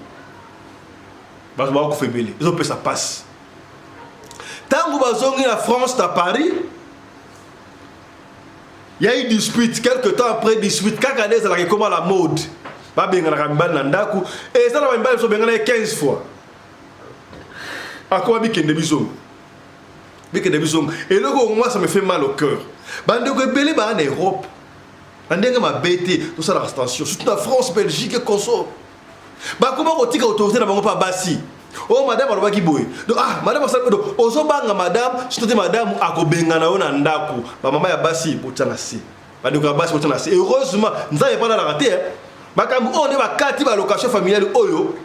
bato bakokufa ebele ezopesa mpasi ntango bazongi na france na paris ya eu dispute quelque temps après dispute kaka nde ezalaka ekoma la mode babenganaka mibali na ndako eza na bamibali biso obengana ye 15 fois akoma bikende bizonga bikende bizonga eloko moi ça me fait mal au cœur. Bandeko ebele baa na Europe na ndenge mabe te, tosalaka attention surtout na France, Belgique et consort, bakoma kotika autorité na bango mpa basi. Oyo madame alobaki boye, donc ah, madame asala, donc ozobanga madame, surtout te madame akobengana yo na ndako. Bamama ya basi, botya na se. Bandeko ya basi, botya na se. Heureusement, Nzambe epalalaka te makambo oyo nde bakati balocation familiale oyo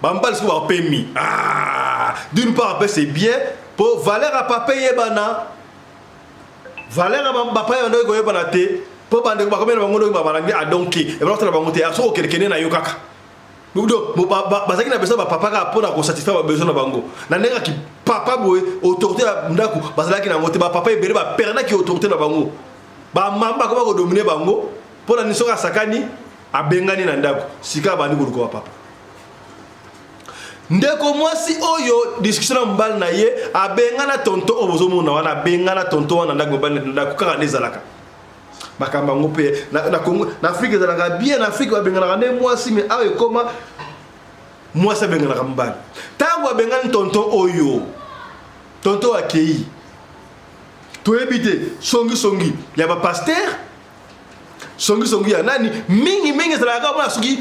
bambali soki bapemi. Ah, d'une part mpe c'est bien po valeur ya papa eyebana, valeur ya bapaya bandoki koyebana te, mpo bandeko bakomi na bango ndoki babalangi adonki ebana kotala bango te. Soki okendekende na yo kaka, bazalaki na besoin bapapa kaka mpona kosatisfaire babesoin na bango na ndenge aki papa boye. Autorité ya ndako bazalaki nango te. Bapapa ebele baperdaki autorité na bango, bamama bakoma kodominer bango. Mpona nini? Soki asakani, abengani na ndako. Sika abandi koluka bapapa. Ndeko mwasi oyo, discussion na mobali na ye, abengana tonton oyo bozomona wana, abengana tonton wana ndako. Mobali na ndako kaka nde ezalaka makambo yango mpe na Congo. Na Afrique ezalaka bien, na Afrique babenganaka nde mwasi, mais awa ekoma mwasi abenganaka mobali. Ntango abengani tonton oyo, tonton akei, toyebi te songisongi ya bapasteur, songisongi ya nani. Mingimingi ezalaka mona soki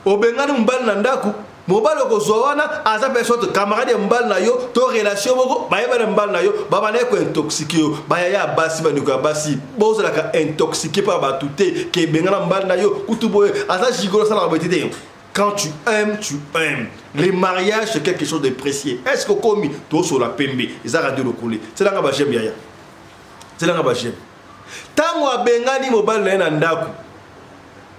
obengani mobali na ndako, mobali okozwa wana aza mpe soit camarade ya mobali na yo to relation moko bayeba na mobali na yo, babanda kointoxiquer yo. Bayaya ya basi, bandeko ya basi, bozalaka intoxiqué mpa bato te ke ebengana mobali na yo kutu boye, aza gigolo, asalaka boye te te. Quand tu aimes, tu aimes. Le mariage, c'est quelque chose de précieux. Est ce que okomi tosola pembe? Eza Radio Lokole. Tielanga baj'aime, yaya, tielanga baj'aime. Ntango abengani mobali na ye na ndako,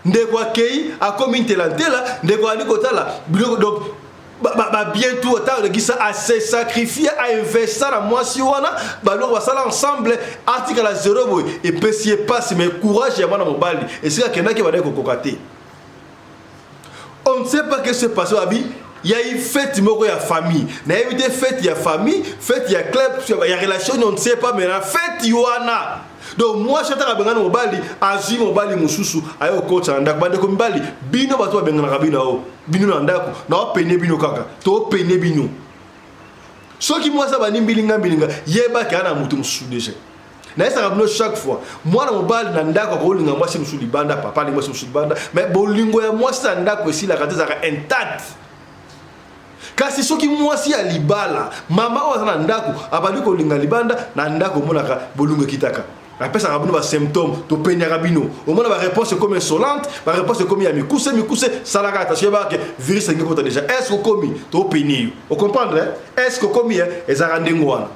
ndeko akei, akomi ntela-ntela. Ndeko ali kotala biloko, donc babien tout. Ata olekisa, ase sacrifier, ainvestir na mwasi wana, baloko basala ensemble, atikala zero boye, epesi ye pasi. Mais courage ya mwana mobali, esika akendaki, bandaki kokoka te. On ne sait pas qu'est-ce qui s'est passé. Babi il y a eu fête moko ya famille, nayebi te fête ya famille, fête ya club, ya relation, on ne sait pas. Mais na fête wana, donc mwasi ataka abengani mobali, azwi mobali mosusu, aye kokotisa na ndako. Bandeko mibali, bino bato babenganaka bino ao bino na ndako, naopene bino kaka, topene bino. Soki mwasi abandi mbilinga mbilinga, yebaki aa na moto mosusu déjà. Nayesaka bino chaque fois, mwana mobali na ndako akolinga mwasi mosusu libanda, papa alingi mwasi mosusu libanda, mais bolingo ya mwasi na ndako esilaka te, ezalaka intact. Kasi soki mwasi ya libala, mama oyo aza na ndako, abandi kolinga libanda na ndako, omonaka bolingo ekitaka. Apesaka bino basymptôme, topenyaka bino, omona baréponse ekomi insolente, baréponse ekomi ya mikuse mikuse. Salaka attention, yebaka ke virus elingi kota déjà. Est ce okomi topeni yo, ocomprendre? Est ce okomi? Ezalaka ndenge wana.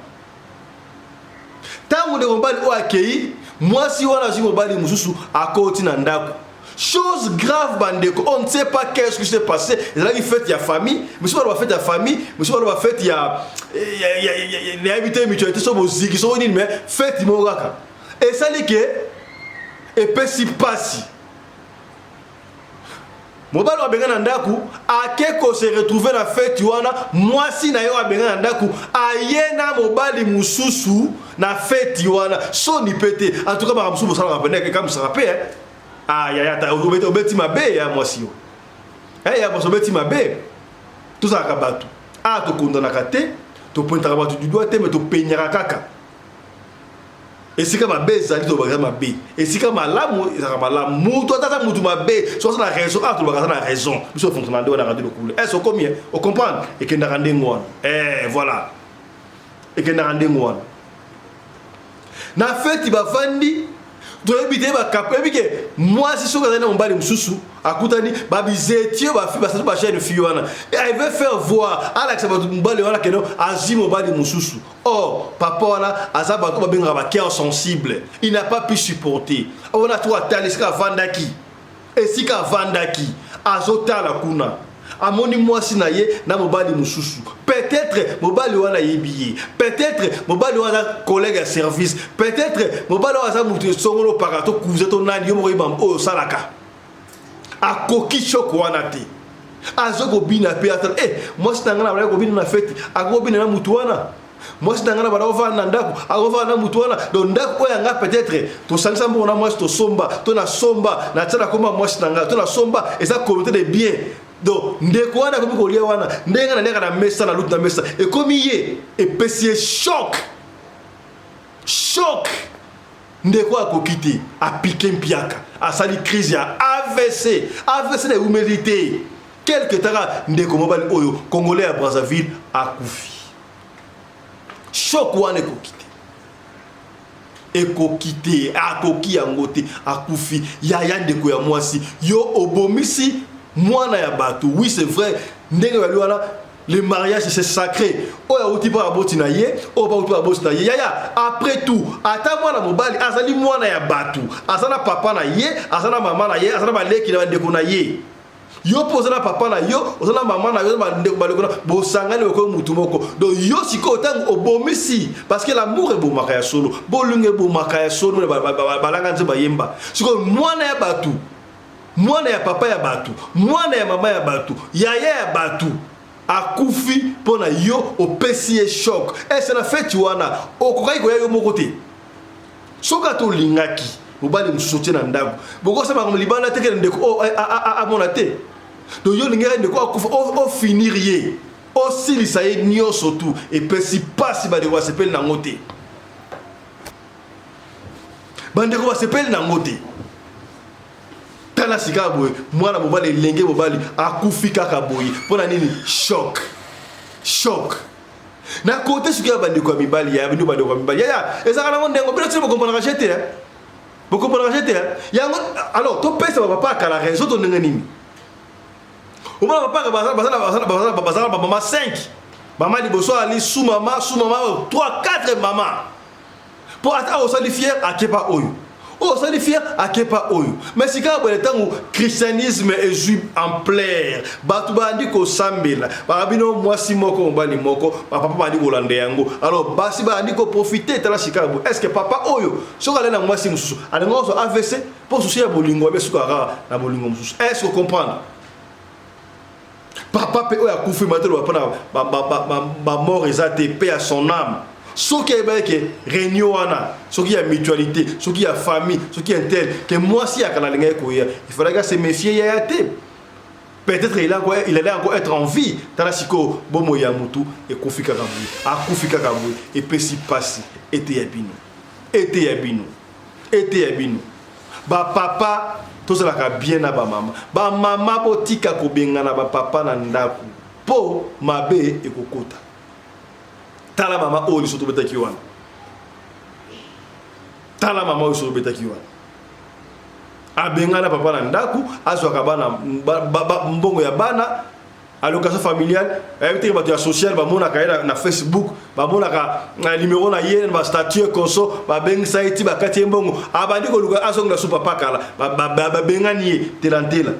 Ntango ndeko mobali oyo akei, mwasi wana azwi mobali mosusu, akoti na ndako. Chose grave, bandeko, on ne sait pas qu'est-ce qui s'est passé. Ezalaki fête ya famille, mosusu baloba fête ya famille, mosusu baloba fête ya nayebi te, mutualité, so boziki, soko nini, mais fête moko kaka esali ke epesi pasi. Mobali oyo abenga na ndako ake kose retrouver na fête wana, mwasi na ye oyo abenga na ndako aye na mobali mosusu na fête wana. Soni mpe te. En tout cas, makambo mosusu bosalaka pene ekamisaka mpe. Ayaya, obeti mabe ya mwasi yo, ya mwasi, obeti mabe. Tozalaka bato a tokondanaka te, topointaka bato du doigt te, mais topenyaka kaka. Esika mabe ezali, tolobaka eza mabe. Esika malamu ezalaka malamu. Mutu ata aza mutu mabe, so aza na raison, a tolobaka aza na raison. Biso fonctionne nde wana. Radio Lokole, est ce okomi ocomprendre? Ekendaka ndenge wana. Voilà, ekendaka ndenge wana. Na feti bafandi, toyebi te bakapo, yebi ke mwasi soki azali na mobali mosusu, akutani babizetie, bafi basatu, bajeune fille wana, elle veut faire voir, alakisa bato mobali wana keno azwi mobali mosusu. Or papa wana aza bato babengaka bacœur sensible, il n'a pas pu supporter. Wana to atali esika avandaki, esika avandaki, azotala kuna, amoni mwasi na ye na mobali mosusu. Peut-être mobali wana ayebi ye, peut-être mobali wana aza collègue ya service, peut-être mobali wana aza motu esongolo paka to cousin to nani. Yo moko oyeba oyo osalaka. Akoki choc wana te, aza kobina mpe atala e mwasi na ngai na balaki kobina na feti, akobina na mutu wana. Mwasi na ngai na banda kovanda na ndako, akovanda na mutu wana. Donc ndako oyo yanga, peut-être tosangisa mbongo na mwasi, tosomba to nasomba, natia na komba mwasi na ngai to nasomba, eza communauté de bien. Donc ndeko wana akomi kolia wana ndenge naliaka na mesa, na lutu na mesa, ekomi ye, epesi ye choc. Choc! Ndeko akoki te, apike mpiaka, asali crise ya AVC. AVC na ewumeli te. Quelque temps kaka ndeko mobali oyo congolais ya Brazzaville akufi. Choc wana ekoki te. Ekoki te, akoki yango te, akufi. Yaya ndeko ya mwasi, yo obomisi mwana ya bato. Oui, c'est vrai, ndenge bali wana Le mariage c'est sacré. Oyo awuti pa baboti na ye, oyo bawuti pa baboti na ye. Yaya, après tout, ata mwana mobali azali mwana ya bato. Aza na papa na ye, aza na mama na ye, aza na baleki na bandeko na ye. Yo mpe oza na papa na yo, oza na mama na yo, oza na bandeko baleko na bosangani bokomi mutu moko. Donc yo sikoyo ntango obomisi, parce que l'amour ebomaka ya solo, bolingo ebomaka ya solo, balanga nzembo bayemba. Sikoyo mwana ya bato Mwana ya papa ya batu, mwana ya mama ya batu, yaya ya batu akufi mpo na yo opesi ye choc. Est-ce na feti wana okokaki koya yo moko te? Soki ata olingaki mobali mosusu otie na ndako, bokosala makambo libanda te kele ndeko oyo amona te. Donc yo olingaki ndeko akufa ofinir ye, osilisa ye nyonso tu, epesi pasi, bandeko basepeli nango te. Bandeko basepeli nango te. Tala sika boye mwana mobali elenge mobali akufi kaka boye mpo na nini? Choc, choc na kote sikoyo ya bandeko ya mibali ya bino, bandeko ya mibali yaya ezalaka nango ndenge bino tino bokompanaka je te, bokompanaka je te yango. Alors topesa bapapa ya kala raison to ndenge nini? Omona papa bazala bamama 5 mama liboso ali su mama su mama 3 4 mama Po ata osali fier akepa oyo. Oyo osali fier akepa oyo. Mais sika boye ntango christianisme ezwi ampleur, bato bandi kosambela, baka bino mwasi moko mobali moko, ba papa bandi kolanda yango. Alors basi bandi ko profiter tala sika boye. Est-ce que papa oyo soki alali na mwasi mosusu, alingi kozwa AVC po souci ya bolingo abe suka kaka na bolingo mosusu. Est-ce que comprendre? Papa pe oyo akufi matelo ba pona ba ba ba ba mort eza te paix à son âme. Soki ayebaki ke réunion wana soki ya mutualité soki ya famille soki ya tel ke mwasi ya kala alingaki koya, il fallait se méfier yaya te. Peut-être il, a, il allait encore être en vie. Tala sikoyo bomoi ya mutu ekufi kaka boye, akufi kaka boye, epesi pasi. Eteya bino, eteya bino, eteya bino. Ba papa tozalaka bien na ba mama. Ba mama botika kobengana ba papa na ndaku po mabe ekokota. Tala mama oyo liso tobetaki wana. Tala mama oyo liso tobetaki wana. Abengana papa na ndaku, azwaka bana ba, ba, ba, mbongo ya bana allocation familiale ayebi te bato ya social bamonaka ye na, na facebook bamonaka na numero na ye na bastatut conso babengisa ye ti bakati ye mbongo abandi koluka azongela su papa kala babengani ye telantela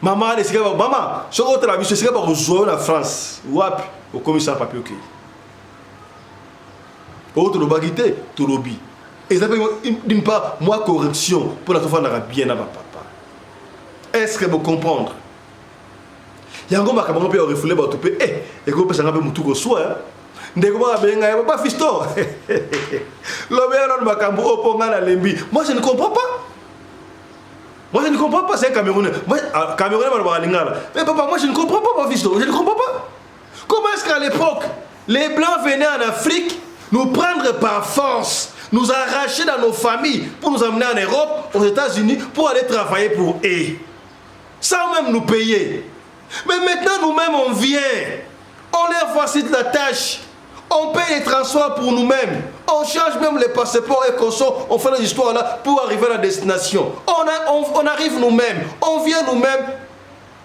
mama wana esika mama soki otala biso esika bakozwa yo na france wapi okomisa papier okei oyo tolobaki te tolobi eza mpe d'une part mwa correction mpona tofandaka bien na bapapa. Est-ce que vous comprendre? Yango makambo yango mpe ya refouler bato mpe eh, ekopesa nga mpe motu koswa eh. Ndeko moko abenga ye papa fiston lobela nanu makambo oyo mpo nga nalembi. Moi je ne comprends pas. Moi je ne comprends pas, c'est un Camerounais. Moi, ah, Camerounais balobaka lingala. Mais papa, moi je ne comprends pas, papa fiston, je ne comprends pas. Comment est-ce qu'à l'époque, les Blancs venaient en Afrique nous prendre par force, nous arracher dans nos familles pour nous amener en Europe, aux États-Unis, pour aller travailler pour eux, sans même nous payer. Mais maintenant, nous-mêmes, on vient, on leur facilite la tâche, on paye les transports pour nous-mêmes, on change même les passeports et consorts, on fait les histoires là pour arriver à la destination. On, a, on, on arrive nous-mêmes, on vient nous-mêmes,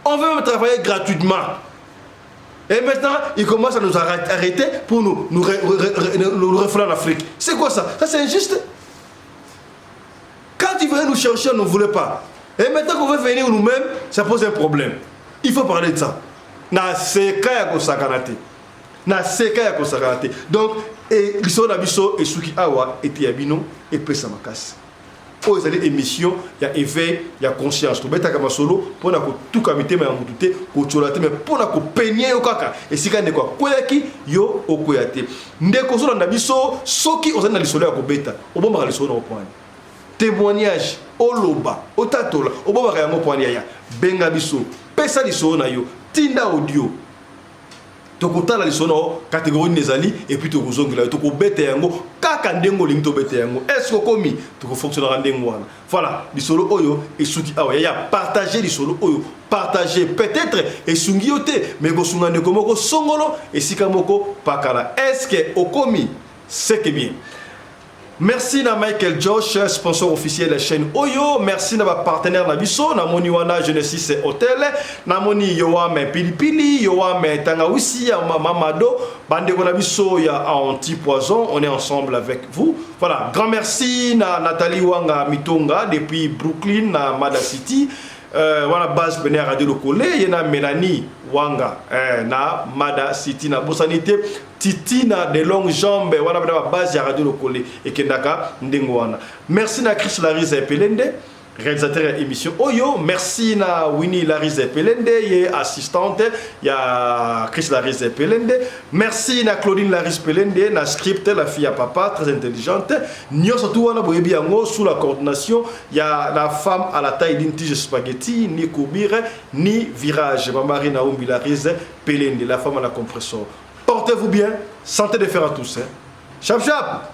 on veut même travailler gratuitement. Et maintenant, ils commencent à nous arrêter pour nous, nous, nous, nous refouler en Afrique. C'est quoi ça? Ça, c'est injuste. Quand ils venaient nous chercher, on ne voulait pas. Et maintenant qu'on veut venir nous-mêmes, ça pose un problème. Il faut parler de ça. Na seka ya kosakana te. Na seka ya kosakana te. Donc, et lisolo na biso esuki awa eteya bino epesa makasi. Oyo ezali emission ya eveil ya conscience. Tobetaka masolo pona kotuka mitema ya mutu te, kotiola te, mais pona kopenie yo kaka esika ndeko akweyaki, yo okweya te. Ndeko ozolanda biso, soki ozali na lisolo ya kobeta, obombaka lisolo na yo pwani? Temoignage, oloba, otatola, obombaka yango pwani yaya? Benga biso, pesa lisolo na yo, tinda audio. Tokotala lisolo na yo, categorie nini ezali, et puis tokozongela yo, tokobeta yango kaka. Kaka ndenge olingi tobeta yango. Est-ce que okomi? Tokofonctionnaka ndenge wana. Voilà, lisolo oyo esuki awa. Yaya, partager lisolo oyo, partager. Peut-être esungi yo te, mais ekosunga ndeko moko songolo esika moko pakala. Est-ce que okomi? C'est que bien. Merci na Michael Josh, sponsor officiel ya chaîne oyo. Merci na ba partenaire na biso, na moni wana Genesis Hotel, na moni Yoame Pilipili, Yoame Tangawisi, ya Mamado, bandeko na biso ya anti-poison, on est ensemble avec vous. Voilà, grand merci na Nathalie Wanga Mitonga depuis Brooklyn na Mada City. Wana base pene ya Radio Lokole, ye na Melanie Wanga na Mada City na bosani te Titina de longue jambe wana bana ba base ya Radio Lokole ekendaka ndenge wana. Merci na Chris Larisa Epelende réalisateur ya émission oyo. Merci na Winnie Larisa Epelende ye assistante ya Chris Larisa Epelende. Merci na Claudine Larisa Epelende na script, la fille à papa très intelligente. Nyonso tu wana boyebi yango sous la coordination ya la femme à la taille d'une tige spaghetti, ni courbure ni virage, Marie Naomi Larisa Pelende, la femme à la compresseur. Portez-vous bien, santé de fer à tous, hein. Chap chap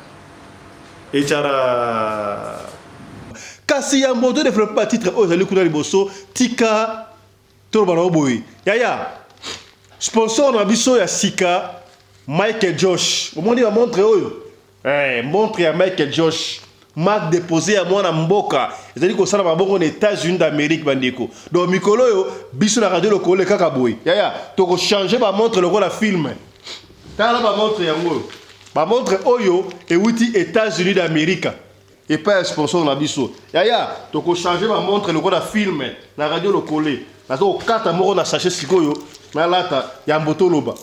et tchara. Kasi ya moto développe ba titre oyo ezali kuna liboso, tika toloba na boye. Yaya, sponsor na biso ya sika Michael Josh. Omoni ba montre oyo? Montre ya Michael Josh. Marque déposée ya mwana mboka ezali kosala mabongo na États-Unis d'Amérique, bandeko. Donc mikolo oyo biso na Radio Lokole kaka boye. Yaya, tokochange ba montre lokola film. Tala ba montre yango oyo. Ba montre oyo ewuti États-Unis d'Amérique. Epai ya sponsor na biso. Yaya, tokochange ba montre lokola film na Radio Lokole. Nazo kokata moko na sachet sikoyo nalata ya mboto loba.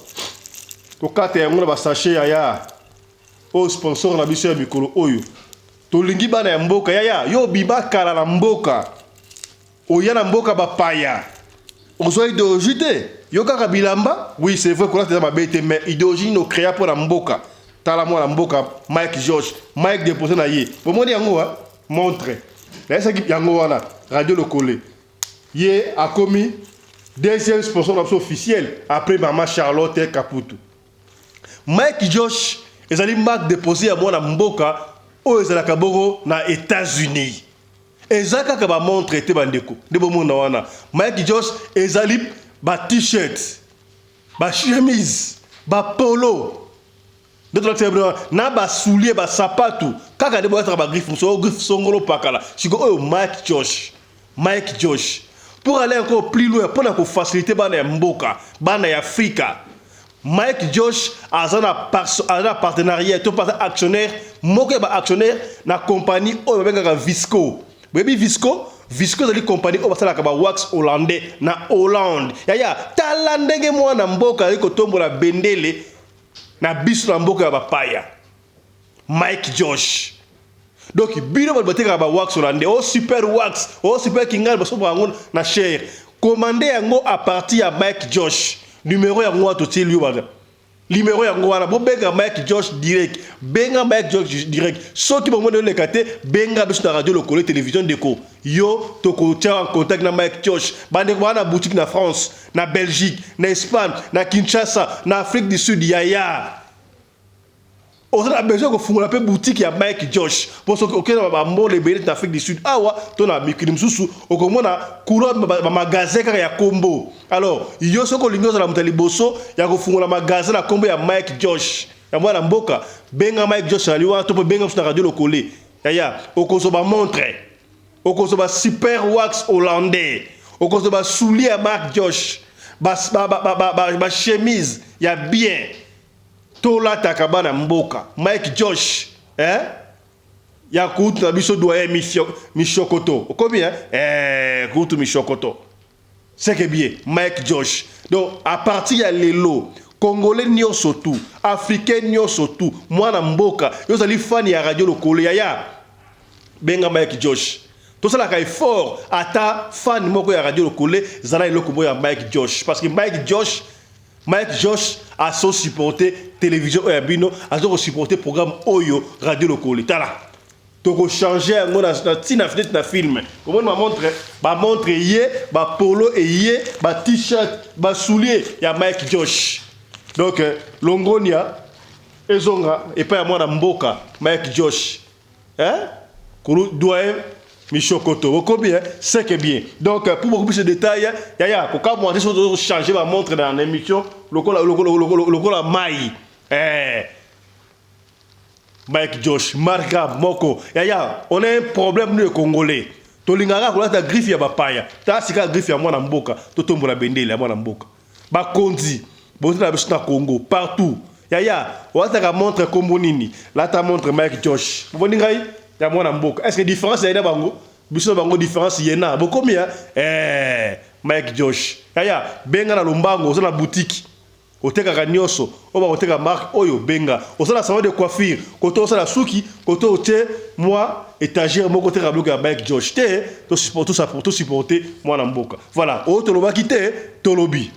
Tokata yango na ba sachet, yaya. Oyo sponsor na biso ya mikolo oyo. Tolingi bana ya mboka. Yaya, yo bima kala na mboka. Oya na mboka bapaya. Ozwa idéologie te. Yo kaka bilamba. Oui, c'est vrai kolata eza mabe te, mais idéologie no créa mpo na mboka. Tala mwana mboka Mike George, Mike déposé na ye. Bomoni yango wa montre. Nayesaki yango wana Radio Lokole. Ye akomi deuxième sponsor na biso officiel après Mama Charlotte Kaputu. Mike Josh ezali marque déposée ya mwana mboka oyo ezalaka bongo na États-Unis. Eza kaka ba montre te, bandeko, nde bomona wana. Mike Josh ezali ba t-shirt, ba chemise, ba polo nde tolakisa bino na ba soulier, ba sapatu kaka nde boyataka ba griffe mosusu, oyo griffe songolo pakala. Siko oyo Mike Josh, Mike Josh. Pour aller encore plus loin, mpona kofaciliter bana ya mboka, bana ya Afrika, Mike Josh aza na partenariat to mpe aza actionnaire, moko ya baactionnaire na compagnie oyo babengaka Visco. Boyebi Visco? Visco ezali compagnie oyo basalaka ba wax hollandais na Hollande. Yaya, tala ndenge mwana mboka azali kotombola bendele na biso na mboka ya bapaya. Mike Josh. Donc bino bato batekaka ba wax hollandais, o super wax, o super kingani, basombaka yango na cher, commande yango à partir ya Mike Josh. Numéro yango wana totieli yo bana, numéro yango wana, bobenga Mike Josh direct. Benga Mike Josh direct. Soki bomoni oleka te, benga biso na Radio Lokole Télévision. Ndeko, yo tokotia en contact na Mike Josh. Bandeko baa na boutique na France, na Belgique, na Espagne, na Kinshasa, na Afrique du Sud. Yaya, oza na besoin kofungola mpe boutique ya Mike Josh, mpo soki okende na bambola ebele na Afrique du Sud awa to na mikili mosusu, okomona courant bamagasin kaka ya kombo. Alors yo soki olingi ozala moto ya liboso ya kofungola magasin na kombo ya Mike Josh ya mwana mboka, benga Mike Josh ali wana to mpe benga biso na Radio Lokole. Yaya, okozwa bamontre, okozwa ba super wax hollandais, okozwa basoulier ya Mike Josh, bachemise ya bien. Tolataka bana mboka Mike Josh, eh? Ya kutu na biso doyen Mishokoto okomi, eh? Eh, kutu Mishokoto, c'est que bien Mike Josh. Donc à partir ya lelo, Congolais nyonso tu, Africain nyonso tu, mwana mboka, yo ozali fan ya Radio Lokolo, yaya, benga Mike Josh. Tosalaka effort, ata fan moko ya Radio Lokole, zala eloko moko ya Mike Josh, parce que Mike Josh, Mike Josh azo supporter télévision oyo ya bino, azo kosupporter programme oyo Radio Lokole. Tala, tokochange yango na ntina fenêtre na film. Omoni bamontre, bamontre ye, bapolo eye, ba t-shirt, basoulier ya Mike Josh. Donc longonia. Ezonga epai ya mwana mboka Mike Josh, hein? Kulu doyen Michokoto, bokomi, hein? C'est que bien. Donc pour beaucoup plus de détails, yaya kokamwa te soki changer ba montre dans l'émission lokola lokola lokola lokola mai. Eh, Mike Josh, marka moko. Yaya, on a un problème, nous les Congolais. Tolingaka kolata griffe ya bapaya. Ta sika griffe ya mwana mboka, totombola bendele ya mwana mboka. Bakonzi bozala biso na Congo partout. Yaya, olataka montre kombo nini? Lata montre Mike Josh. Bomoni ngai ya mwana mboka. Est ce que différence ya bango, biso na bango, différence yena bokomi ya, eh, Mike Josh. Yaya, benga na lombango. Oza na boutique, otekaka nyonso oyo bakoteka, marque oyo, benga. Osala salon de coiffure, kote osala suki, kote otie mwa étagère moko, otekaka biloko ya Mike Josh te. Tosupporte mwana mboka. Voilà oyo tolobaki te, tolobi.